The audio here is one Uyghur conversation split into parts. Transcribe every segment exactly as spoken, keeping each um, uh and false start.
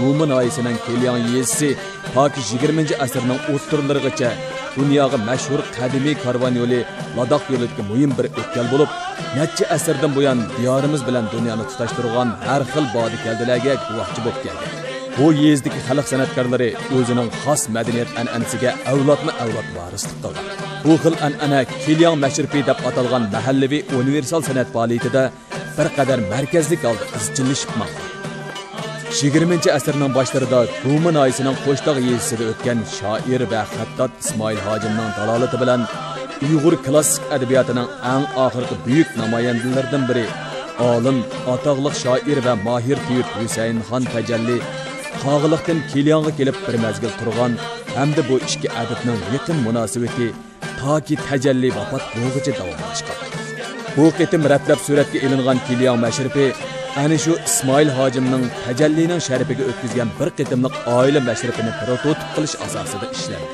گۇما ناھىيەسىنىڭ كېلياڭ يېزىسى تاكى يىگىرمىنچى ئەسىرنىڭ ئوتتۇرىلىرىغىچە دۇنياغا مەشھۇر قەدىمىي كارۋان يولى لاداخ يولىدىكى مۇھىم بىر ئۆتكەل بولۇپ، نەچچە ئەسىردىن بۇيان دىيارىمىز بىلەن دۇنيانى تۇتاشتۇرغان ھەر خىل بادىكەلدىلەرگە گۇۋاھچى بولۇپ كەلگەن. بۇ يېزىدىكى خەلق سەنئەتكارلىرى ئۆزىنىڭ خاس مەدەنىيەت ئەنئەنىسىگە ئەۋلادمۇ ئەۋلاد ۋارىسلىق قىلغان. بۇ خىل ئەنئەنە كېلياڭ مەشرىپى دەپ ئاتالغان مەھەللىۋى ئۇنىۋېرسال سەنئەت پائالىيىتىدە بىر قەدەر مەركەزلىك ھالدا ئىزچىللىشىپ ماڭغان. يىگىرمىنچى ئەسىرنىڭ باشلىرىدا گۇما ناھىيەسىنىڭ قوشتاغ يېزىسىدا ئۆتكەن شائىر ۋە خەتتات ئىسمائىل ھاجىمنىڭ دالالىتى بىلەن ئۇيغۇر كلاسسىك ئەدەبىياتىنىڭ ئەڭ ئاخىرقى بۈيۈك نامايەندىلىرىدىن بىرى، ئالىم، ئاتاقلىق شائىر ۋە ماھىر تېۋىپ ھۈسەيىنخان تەجەللى قاغىلىقتىن كېلياڭغا كېلىپ بىر مەزگىل تۇرغان ھەمدە بۇ ئىككى ئەدىبنىڭ يېقىن مۇناسىۋىتى تاكى تەجەللى ۋاپات بولغۇچە داۋاملاشقان. بۇ قېتىم رەتلەپ سۈرەتكە ئېلىنغان كېلياڭ مەشرىپى ئەنە شۇ ئىسمائىل ھاجىمنىڭ تەجەللىنىڭ شەرىپىگە ئۆتكۈزگەن بىر قېتىملىق ئائىلە مەشرىپىنى پروتوتىپ قىلىش ئاساسىدا ئىشلەندى.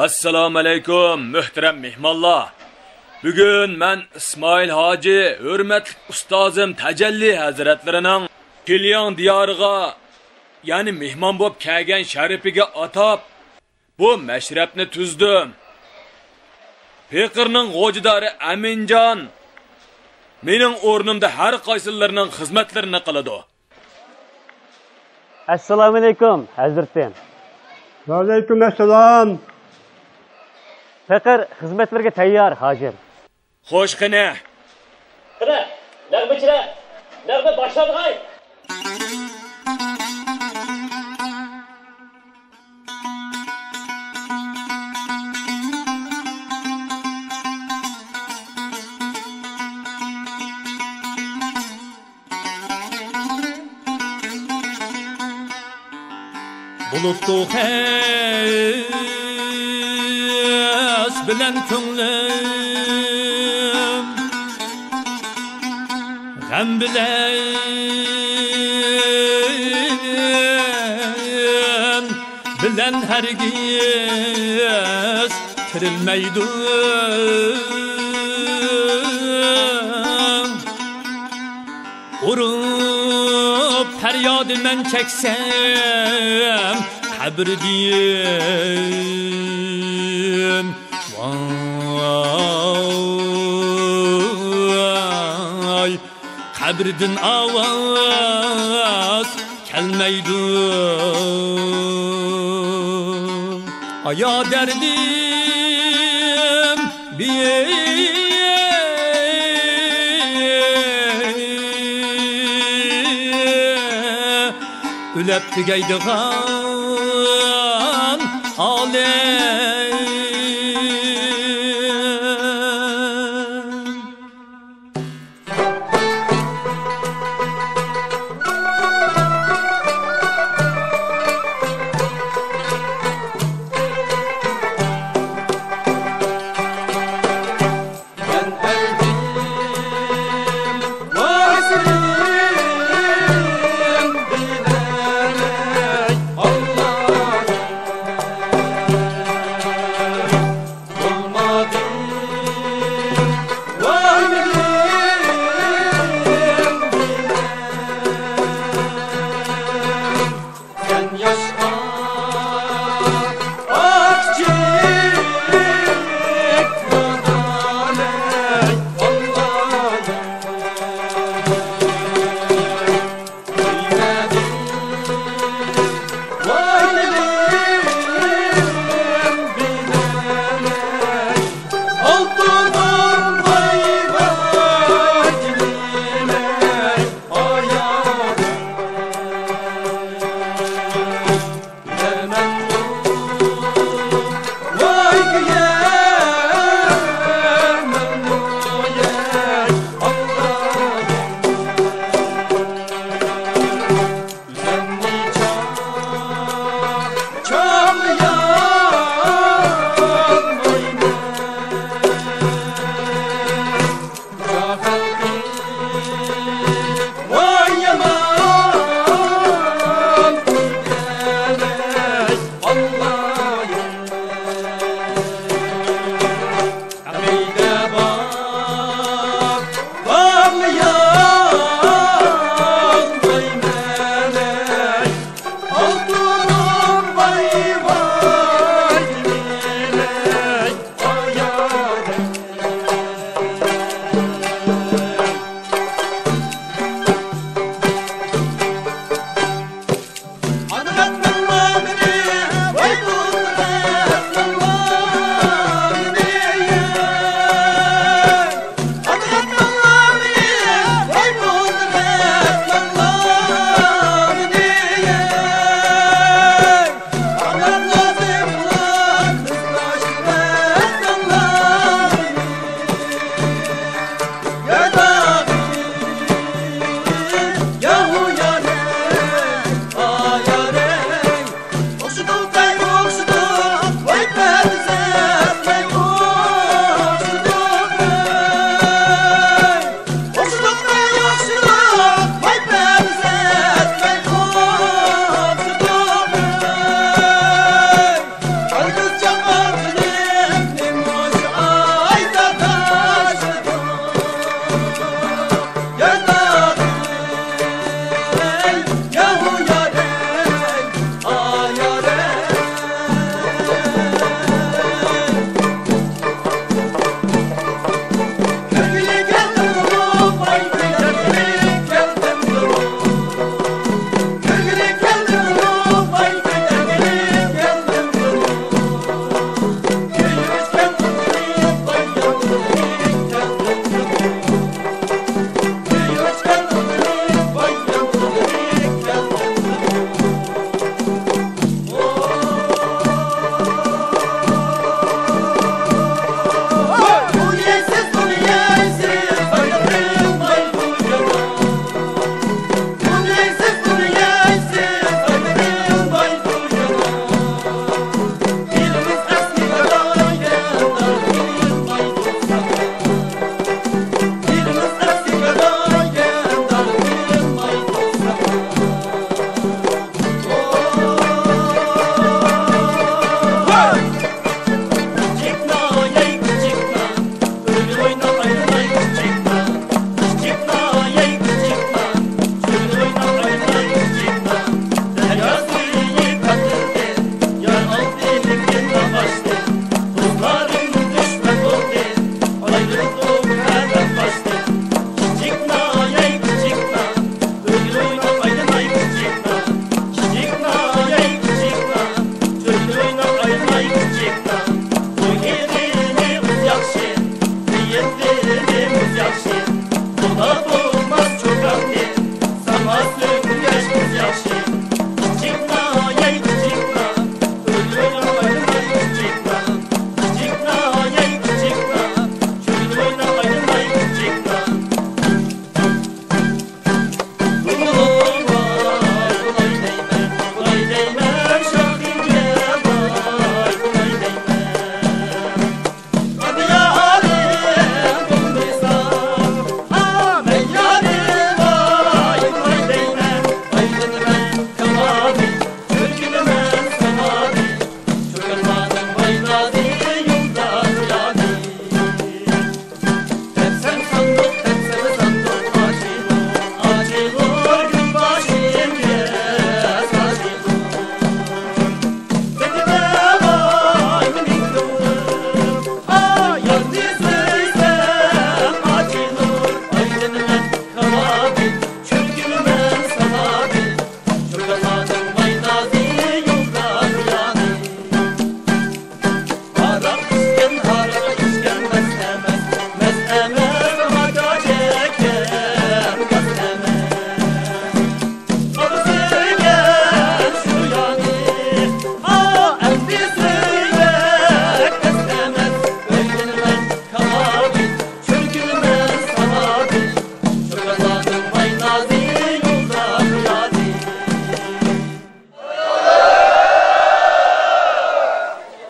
ئەسسالامۇئەلەيكۇم، مۆھتەرەم مېھمانلار! بۈگۈن مەن ئىسمائىل ھاجى ھۆرمەتلىك ئۇستازىم تەجەللى ھەزرەتلىرىنىڭ كېلياڭ دىيارىغا، يەنى مېھمان بولۇپ كەلگەن شەرىپىگە ئاتاپ، بۇ مەشرەپنى تۈزدۈم. پېقىرنىڭ غوجىدارى ئەمىنجان مېنىڭ ئورنۇمدا ھەر قايسىلىرىنىڭ خىزمەتلىرىنى قىلىدۇ. ئەسسالامۇئەلەيكۇم، ھەزرىتىم. ۋەئەلەيكۇم ئەسسالام. پېقىر خىزمەتلىرىگە تەييار، ھاجىم. خوش، قېنى. قېنى، نەغمىچىلەر، نەغمە باشلانغاي. بولۇپتۇ خەس بىلەن كۆڭلۈم، غەم بىلەن، بىلەن ھەرگىز كىرىلمەيدۇ. ئۇرۇپ پەريادى مەن چەكسەم قەبرىدىن، ۋاي، قەبرىدىن ئاۋاز كەلمەيدۇ. ئايا دەردىم، بىر ئۆلەپ تۈگەيدىغان ئالەم.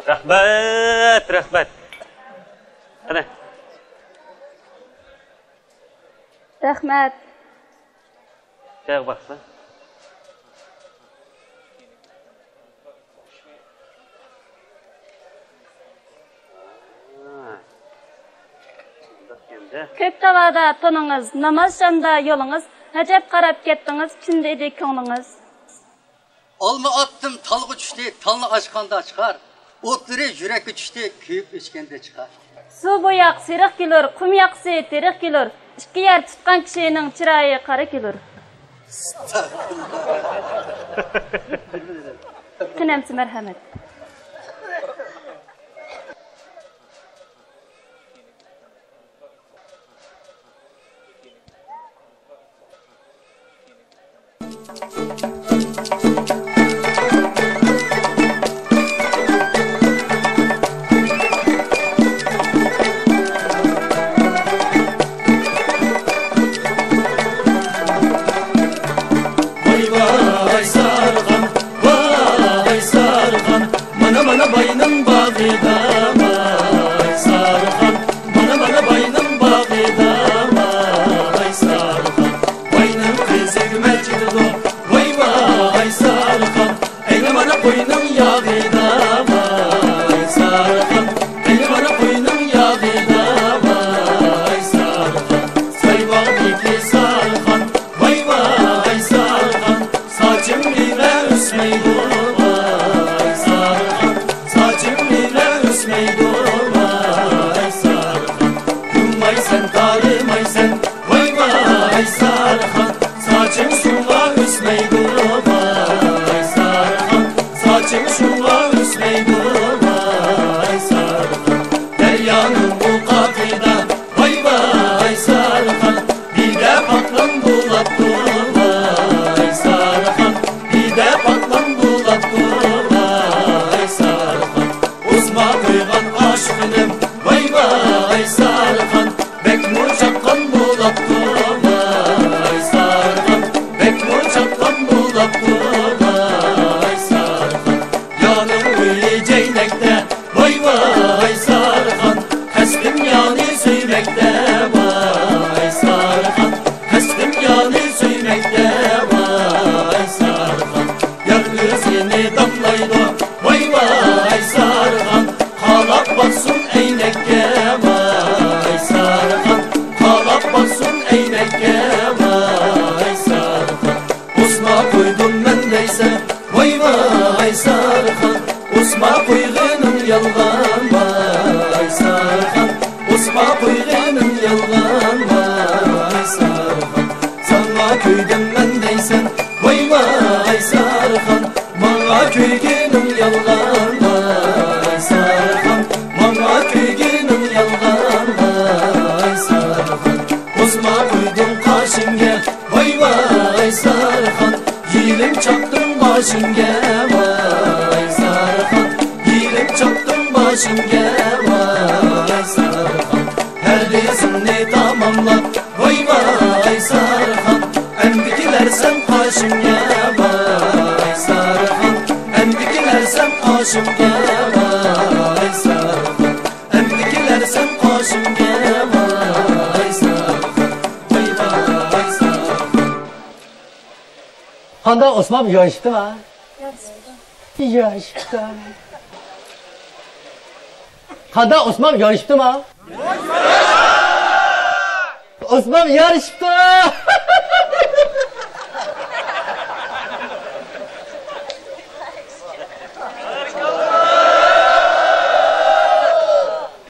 رەھمەت، رەھمەت. قېنى. رەھمەت. جايغا باقسا. كۆك تالادا تونىڭىز، ناماز شامدا يولىڭىز، ئەجەب قاراپ كەتتىڭىز، كىمدە ئىدى كۆڭلىڭىز؟ ئالما ئاتتىم، تالغا چۈشتى، تالنى ئاچقاندا چىقار. ئوتلىرى يۈرەككە چۈشتى، كۆيۈپ ئۆچكەندە چىقار. سۇ بوياق سېرىق كېلۇر، قۇم ياقسى تېرىق كېلۇر. ئىككى يەر تۇتقان كىشىنىڭ چىرايى قارا كېلۇر. قېنى ئەمسە مەرھەمەت. ۋاي، ۋاي، سارغان، ۋاي، سارغان، مانا، مانا، باينىڭ باغىدا، ۋاي، سارغان، مانا، مانا، باينىڭ باغىدا، ۋاي، سارغان، باينىڭ قىزى كۈمەر چېچىدۇ، ۋاي، ۋاي، سارغان، ئەينى مانا قوينىڭ ياغىدا، ۋاي، سارغان، ئەينى مانا قوينىڭ ياغىدا، ۋاي، سارغان، سايۋاغدىكى سارغان، ۋاي، ۋاي، سارغان، ساچىڭ نېمە ئۆسمەيدۇ، ۋاي، سارغان، ساچىڭ نېمە ئۆسمەيدۇ، ۋاي، سارغان، يۇمايسەن، تارىمايسەن، ۋاي، ۋاي، سارغان، ساچىڭ شۇڭا ئۆسمەيدۇ، ۋاي، سارغان، ساچىڭ شۇڭا ئۆسمەيدۇ، ۋاي، سارغان، دەريانىڭ ئۇ قاقىدا، ۋاي، ۋاي، سارغان، بىدە پاتلام بولاپتۇ، ۋاي، سارغان، بىدە پاتلام بولاپتۇ، ۋاي، سارغان، ئوسما قويغان ئاشۇ خېنىم، ۋاي، ۋاي، سارغان، بەكمۇ چاققان بولاپتۇ، ۋاي، سارغان، بەكمۇ چاققان بولاپتۇ، ۋاي، سارغان، يارنىڭ ئۆيى جەينەكتە، ۋاي، ۋاي، سارغان، قەستىم يارنى سۆيمەكتە، ۋاي، سارغان، قەستىم يارنى سۆيمەكتە، ۋاي، سارغان، يار ئۆزىنى داملايدۇ، ۋاي، ۋاي، سارغان، قالاپ باقسۇن ئەينەككە، ۋاي، سارغان، قالاپ باقسۇن ئەينەككە، ۋاي، سارغان، ئوسما قويدۇم مەن دەيسەن، ۋاي، ۋاي، سارغان، ئوسما قويغىنىڭ يالغان، ۋاي، سارغان، ئوسما قويغىنىڭ يالغان، ۋاي، سارغان، ساڭا كۆيدۈم مەن دەيسەن، ۋاي، ۋاي، سارغان، ماڭا كۆيگىنىڭ يالغان، ۋاي، سارغان. بېشىڭگە ۋاي سارىخان، يېرىم چاپتىڭ باشىڭگە ۋاي سارىخان، ھەر دېسىڭنى تاماملاپ، ۋاي ۋاي سارىخان، ئەمدى كېلەرسەن قاشىمغا ۋاي سارىخان، ئەمدى كېلەرسەن قاشىمغا ۋاي سارىخان، ئەمدى كېلەرسەن قاشىمغا ۋاي سارىخان، ۋاي ۋاي سارىخان. قانداق ئوسمان، يارىشىپتىما؟ يارىشىپتۇ. قانداق ئوسمان، يارىشىپتىما؟ ئوسمان، يارىشىپتۇ.